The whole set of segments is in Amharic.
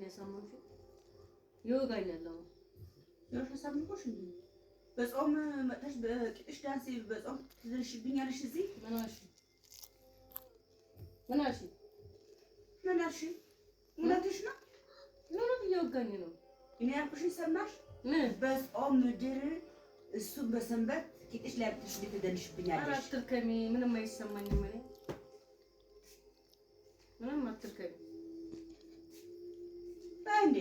ያሳመምሽው ይወጋኛል። አሁን ጆሮሽ አሳምንኩሽ እንዴ? በጾም መጥተሽ በቂጥሽ ዳንስ በጾም ትደርሽብኛለሽ እዚህ። ምን አልሽ? ምን አልሽ? ምን አልሽ? እውነትሽ ነው። ምንም እየወጋኝ ነው። እኔ ያልኩሽን ሰማሽ? ምን? በጾም ምድር እሱን በሰንበት ቂጥሽ ላይ ብትሽ እንዴት ኧረ ትደንሽብኛለሽ? አትልከሚ፣ ምንም አይሰማኝም። እኔ ምንም አትልከሚ። እንዴ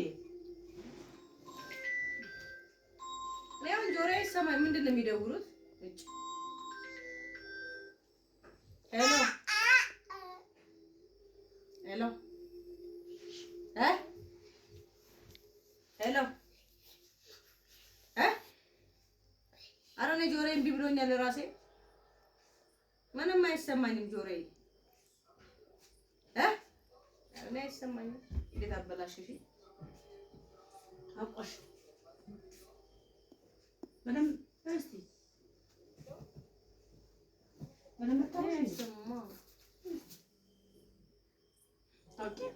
እኔ አሁን ጆሮዬ አይሰማኝ። ምንድን ነው የሚደውሉት? እጭ hello hello እ hello እ ኧረ እኔ ጆሮዬ እምቢ ብሎኛል። ራሴ ምንም አይሰማኝም ጆሮዬ እ እኔ አይሰማኝም። እንዴት አበላሽሽ? አውቆሽ ምንም እስቲ ምንም አታውቅሽ እንዴ? አይሰማም። Okay.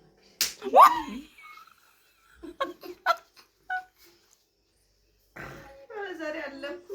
ኧረ ዛሬ አለኩ።